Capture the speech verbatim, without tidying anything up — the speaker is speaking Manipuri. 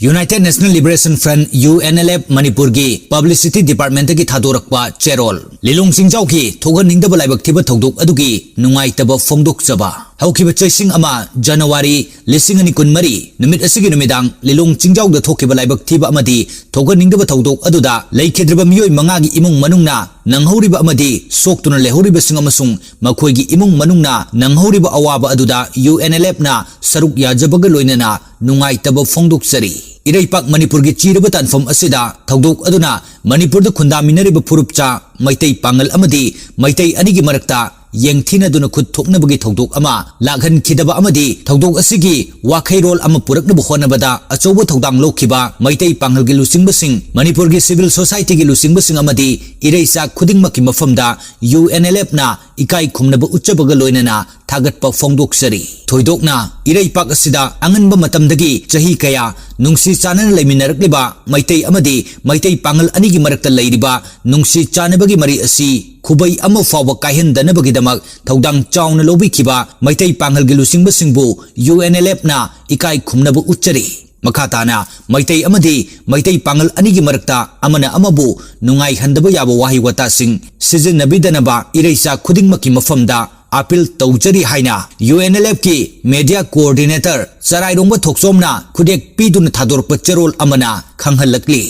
United National Liberation Front, U N L F, ꯃꯅꯤꯄꯨꯔꯒꯤ Publicity Department-ꯇꯒꯤ ꯊꯥꯗꯣꯔꯛꯄ ꯆꯦꯔꯣꯜ꯫ ꯂꯤꯂꯣꯡ ꯆꯤꯡꯖꯥꯎꯒꯤ ꯊꯣꯛꯍꯟꯅꯤꯡꯗꯕ ꯂꯥꯏꯕꯛ ꯊꯤꯕ ꯊꯧꯗꯣꯛ ꯑꯗꯨꯒꯤ ꯅꯨꯡꯉꯥꯏꯇꯕ ꯐꯣꯡꯗꯣꯛꯆꯕ꯫ ꯍꯧꯈꯤꯕ ꯆꯩꯁꯤꯡ ꯑꯃ, ꯖꯅꯋꯥꯔꯤ ꯂꯤꯁꯤꯡ ꯑꯅꯤ ꯀꯨꯟꯃꯔꯤ, ꯅꯨꯃꯤꯠ ꯑꯁꯤꯒꯤ ꯅꯨꯃꯤꯗꯥꯡ ꯂꯤꯂꯣꯡ ꯆꯤꯡꯖꯥꯎꯗ ꯊꯣꯛꯈꯤꯕ ꯂꯥꯏꯕꯛ ꯊꯤꯕ ꯑꯃꯗꯤ ꯊꯣꯛꯍꯟꯅꯤꯡꯗꯕ ꯊꯧꯗꯣꯛ ꯑꯗꯨꯗ ꯂꯩꯈꯤꯗ꯭ꯔꯕ ꯃꯤꯑꯣꯏ ꯃꯉꯥꯒꯤ ꯏꯃꯨꯡ ꯃꯅꯨꯡꯅ ꯅꯪꯍꯧꯔꯤꯕ ꯑꯃꯗꯤ ꯁꯣꯛꯇꯨꯅ ꯂꯩꯍꯧꯔꯤꯕꯁꯤꯡ ꯑꯃꯁꯨꯡ ꯃꯈꯣꯏꯒꯤ ꯏꯃꯨꯡ ꯃꯅꯨꯡꯅ ꯅꯪꯍꯧꯔꯤꯕ ꯑꯋꯥꯕ ꯑꯗꯨꯗ U N L F-ꯅ ꯁꯔꯨꯛ ꯌꯥꯖꯕꯒ ꯂꯣꯏꯅꯅ ꯅꯨꯡꯉꯥꯏꯇꯕ ꯐꯣꯡꯗꯣꯛꯆꯔꯤ꯫ ꯏꯔꯩꯄꯥꯛ ꯃꯅꯤꯄꯨꯔꯒꯤ ꯆꯤꯔꯕ ꯇꯥꯟꯐꯝ ꯑꯁꯤꯗ ꯊꯧꯗꯣꯛ ꯑꯗꯨꯅ ꯃꯅꯤꯄꯨꯔꯗ ꯈꯨꯟꯗꯥꯃꯤꯟꯅꯔꯤꯕ ꯐꯨꯔꯨꯞꯆꯥ ꯃꯩꯇꯩ ꯄꯥꯉꯜ ꯑꯃꯗꯤ ꯃꯩꯇꯩ ꯑꯅꯤꯒꯤ ꯃꯔꯛꯇ ꯌꯦꯡꯊꯤꯅꯗꯨꯅ ꯈꯨꯠ ꯊꯣꯛꯅꯕꯒꯤ ꯊꯧꯗꯣꯛ ꯑꯃ ꯂꯥꯛꯍꯟꯈꯤꯗꯕ ꯑꯃꯗꯤ ꯊꯧꯗꯣꯛ ꯑꯁꯤꯒꯤ ꯋꯥꯈꯩꯔꯣꯜ ꯑꯃ ꯄꯨꯔꯛꯅꯕ ꯍꯣꯠꯅꯕꯗ ꯑꯆꯧꯕ ꯊꯧꯗꯥꯡ ꯂꯧꯈꯤꯕ ꯃꯩꯇꯩ ꯄꯥꯉꯜꯒꯤ ꯂꯨꯆꯤꯡꯕꯁꯤꯡ, ꯃꯅꯤꯄꯨꯔꯒꯤ civil society-ꯒꯤ ꯂꯨꯆꯤꯡꯕꯁꯤꯡ ꯑꯃꯗꯤ ꯏꯔꯩꯆꯥ ꯈꯨꯗꯤꯡꯃꯛꯀꯤ ꯃꯐꯝꯗ U N L F-ꯅ ꯏꯀꯥꯏ ꯈꯨꯝꯅꯕ ꯎꯠꯆꯕꯒ ꯂꯣꯏꯅꯅ ꯊꯥꯒꯠꯄ ꯐꯣꯡꯗꯣꯛꯆꯔꯤ꯫ ꯊꯣꯏꯗꯣꯛꯅ ꯏꯔꯩꯄꯥꯛ ꯑꯁꯤꯗ ꯑꯉꯟꯕ ꯃꯇꯝꯗꯒꯤ ꯆꯍꯤ ꯀꯌꯥ ꯅꯨꯡꯁꯤ ꯆꯥꯟꯅꯅ ꯂꯩꯃꯤꯟꯅꯔꯛꯂꯤꯕ ꯃꯩꯇꯩ ꯑꯃꯗꯤ ꯃꯩꯇꯩ ꯄꯥꯉꯜ ꯑꯅꯤꯒꯤ ꯃꯔꯛꯇ ꯂꯩꯔꯤꯕ ꯅꯨꯡꯁꯤ ꯆꯥꯟꯅꯕꯒꯤ ꯃꯔꯤ ꯑꯁꯤ ꯈꯨꯕꯩ ꯑꯃ ꯐꯥꯎꯕ ꯀꯥꯏꯍꯟꯗꯅꯕꯒꯤꯗꯃꯛ ꯊꯧꯗꯥꯡ ꯆꯥꯎꯅ ꯂꯧꯕꯤꯈꯤꯕ ꯃꯩꯇꯩ ꯄꯥꯉꯜꯒꯤ ꯂꯨꯆꯤꯡꯕꯁꯤꯡꯕꯨ U N L F-ꯅ ꯏꯀꯥꯏ ꯈꯨꯝꯅꯕ ꯎꯠꯆꯔꯤ꯫ ꯃꯈꯥ ꯇꯥꯅ ꯃꯩꯇꯩ ꯑꯃꯗꯤ ꯃꯩꯇꯩ ꯄꯥꯉꯜ ꯑꯅꯤꯒꯤ ꯃꯔꯛꯇ ꯑꯃꯅ ꯑꯃꯕꯨ ꯅꯨꯡꯉꯥꯏꯍꯟꯗꯕ ꯌꯥꯕ ꯋꯥꯍꯩ ꯋꯥꯇꯥꯁꯤꯡ ꯁꯤꯖꯤꯟꯅꯕꯤꯗꯅꯕ ꯏꯔꯩꯆꯥ ꯈꯨꯗꯤꯡꯃꯛꯀꯤ ꯃꯐꯝꯗ appeal ꯇꯧꯖꯔꯤ ꯍꯥꯏꯅ U N L F-ꯀꯤ media coordinator ꯆꯔꯥꯏꯔꯣꯡꯕ ꯊꯣꯛꯆꯣꯝꯅ ꯈꯨꯗꯦꯛ ꯄꯤꯗꯨꯅ ꯊꯥꯗꯣꯔꯛꯄ ꯆꯦꯔꯣꯜ ꯑꯃꯅ ꯈꯪꯍꯜꯂꯛꯂꯤ꯫